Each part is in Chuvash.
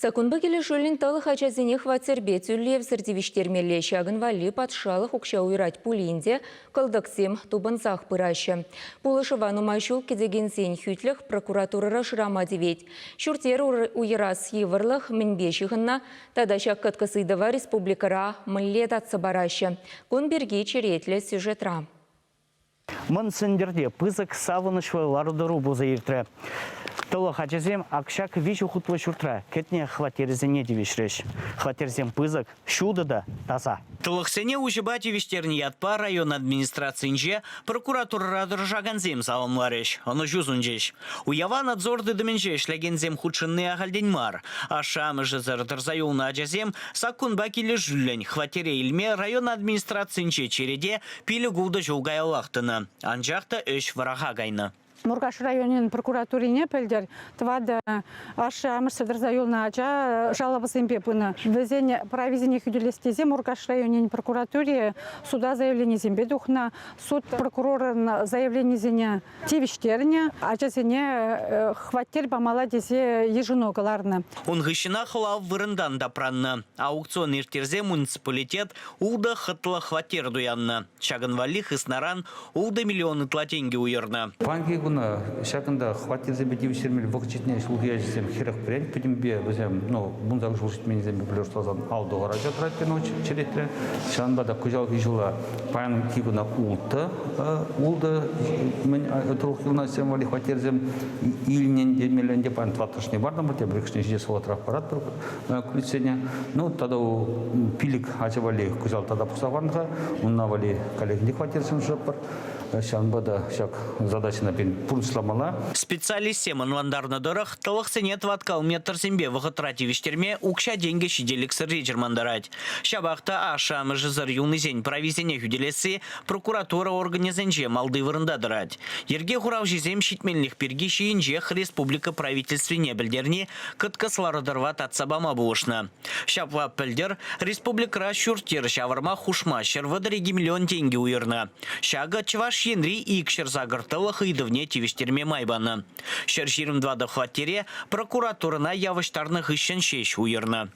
Саккунпа килӗшӳллӗн тӑлӑх ачасене хваттерпе тӳлевсӗр тивӗҫтермелле. Ҫакӑн валли патшалӑх укҫа уйӑрать пулин те кӑлтӑксем тупӑнсах пыраҫҫӗ. Пулӑшӑва нумай ҫул кӗтекенсен хӳтлӗх прокуратурӑра шырама тивет. Ҫурт-йӗр уйӑрас йывӑрлӑх мӗнпе ҫыхӑннӑ тата ҫак кӑткӑс ыйтӑва республикӑра мӗнле татса параҫҫӗ? Кун пирки черетлӗ сюжетра. Мӑн Сӗнтӗрте пысӑк савӑнӑҫлӑ лару-тӑру пулса иртрӗ. Тӑлӑх ачасем ак ҫак виҫӗ хутлӑ ҫуртра кӗтнӗ хваттерӗсене тивӗҫрӗҫ. Хваттерсем пысӑк, ҫутӑ та таса. Тӑлӑхсене уҫӑпа тивӗҫтернӗ ятпа район администрацийӗнче прокуратурӑра тӑрӑшакансем саламларӗҫ, ӑнӑҫу сунчӗҫ. Уява надзор тытӑмӗнче ӗҫлекенсем хутшӑнни ахальтен мар. Ашшӗ-амӑшӗсӗр тӑрса юлнӑ ачасем саккунпа килӗшӳллӗн хваттере илме район администрацийӗнче черете Пилӗк-ултӑ ҫул каяллах тӑнӑ, анчах та ӗҫ вӑраха кайнӑ. Муркаш районӗн прокуратурине пӗлтӗр тӑватӑ ашшӗ-амӑшсӗр тӑрса юлнӑ ача жалобӑсемпе пынӑ. Вӗсен прависене хӳтӗлес тесе Муркаш районӗн прокуратури суда заявленисемпе тухнӑ. Суд прокурорӑн заявленисене тивӗҫтернӗ, ачасене хваттер памалла тесе йышӑну кӑларнӑ. Ун хыҫҫӑнах лав вырӑнтан тапраннӑ. Аукцион ирттерсе муниципалитет ултӑ хӑтлӑ хваттер туяннӑ. Ҫакӑн валли хыснаран ултӑ миллион ытла тенкӗ уйӑрнӑ. Паянхи куна ҫакӑнта хваттерсемпе тивӗҫтермелли вӑхӑт ҫитнӗ ҫулхи ачасем 41 пӗтӗмпе вӗсем, ну, 18 ҫул ҫитменнисемпе пӗрле шутласан ал тӑхӑр ача тӑрать тенӗ черетре. Ҫавӑнпа та кӑҫалхи ҫула Паянхи куна ултӑ, ултӑ мӗн тӑлӑх юлнасем валли хваттерсем илнӗ темелле ӗнтӗ. Паян тӑваттӑшне партӑмӑр, тепӗр иккӗшне ҫитес вӑхӑтрах паратпӑр ключсене. Ну, тата пилӗк ача валли кӑҫал тата пухса хӑварнӑ-ха. Унна валли коллегинче хваттерсем шырӑпӑр. Ҫавӑнпа та ҫак задачӑна пирӗн пурнӑҫламалла. Специалистсем ӑнлантарнӑ тӑрӑх, тӑлӑхсене тӑваткал метрсемпе вӑхӑтра тивӗҫтерме укҫа-тенкӗ ҫителӗксӗрри чӑрмантарать. Ҫапах та ашшӗ-амӑшӗсӗр юлнисен прависене хӳтӗлесси прокуратура органӗсенче малти вырӑнта тӑрать. Йӗрке хуралҫисем ҫитменлӗх пирки ҫийӗнчех республика правительствине пӗлтерни кӑткӑс лару-тӑрӑва татса пама пулӑшнӑ. Ҫапла пӗлтӗр республикӑра ҫурт-йӗр ҫавӑрма хушма 132 миллион тенкӗ уйӑрнӑ. Ҫакӑ Чӑваш Енри 208 тӑлӑх ыйтӑвне тивӗҫтерме май панӑ. 124 хваттере прокуратурӑна явӑҫтарнӑ хыҫҫӑн ҫеҫ уйӑрнӑ.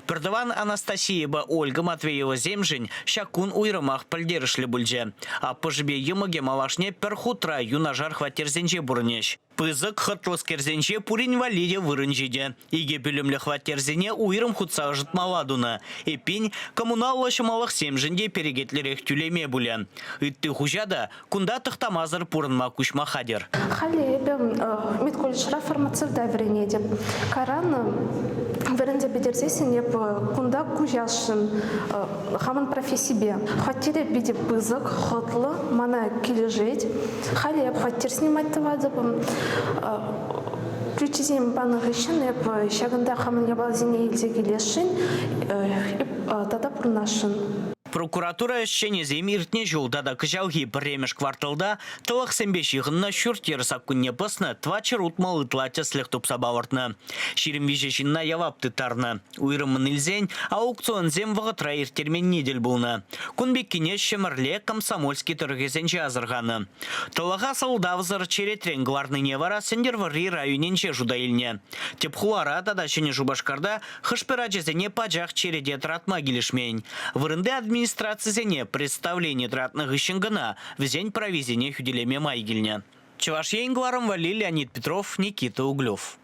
Пӗртӑван Анастасийӑпа Ольга Матвеевасемшӗн ҫак кун уйрӑмах пӗлтерӗшлӗ пулчӗ. Аппӑшӗпе йӑмӑкӗ малашне пӗр хутра юнашар хваттерсенче пурӑнӗҫ. Пысӑк хӑтлӑскерсенче пурин валли те вырӑн ҫитӗ. Икӗ пӳлӗмлӗ хваттерсене уйрӑм хутса ӑшӑтмалла тунӑ. Эппин, коммуналлӑ ҫӑмӑллӑхсемшӗн те перекетлӗрех тӳлеме пулӗ. Ытти хуҫа та кунта тӑхтамасӑр пурӑнма куҫма хатӗр. Халӗ эпӗ медколледжра фармацевта вӗренетӗп. Кайран вӗренсе пӗтерсессӗн эп кунта куҫасшӑн хамӑн профессипе. Хваттерӗ питӗ пысӑк, хӑтлӑ, мана килӗшет. Халӗ эп хваттер снимать тӑватӑп. Ключисем панӑ хыҫҫӑн эп ҫакӑнта хамӑн япаласене илсе килесшӗн, эп тата пурӑнасшӑн. Прокуратура ӗҫченӗсем иртнӗ ҫул тата кӑҫалхи пӗрремӗш кварталта тӑлӑхсемпе ҫыхӑннӑ ҫурт-йӗр саккунне пӑснӑ 460 ытла тӗслӗх тупса палӑртнӑ. 23 ҫынна явап тыттарнӑ. Уйрӑммӑн илсен, аукционсем вӑхӑтра ирттерменни тӗл пулнӑ. Кун пеккине Ҫӗмӗрле, Комсомольски тӑрӑхӗсенче асӑрханӑ. Тӑлӑха сӑлтавсӑр черетрен кӑларнине вара Сӗнтӗрвӑрри районӗнче шута илнӗ. Тӗп хулара тата Ҫӗнӗ Шупашкарта хӑш-пӗр ачасене пачах черете тӑратма килӗшмен. Вырӑнти администрацисене представлени тӑратнӑ хыҫҫӑн кӑна вӗсен прависене хӳтӗлеме май килнӗ. Чӑваш Ен кӑларӑм валли Леонид Петров, Никита Углев.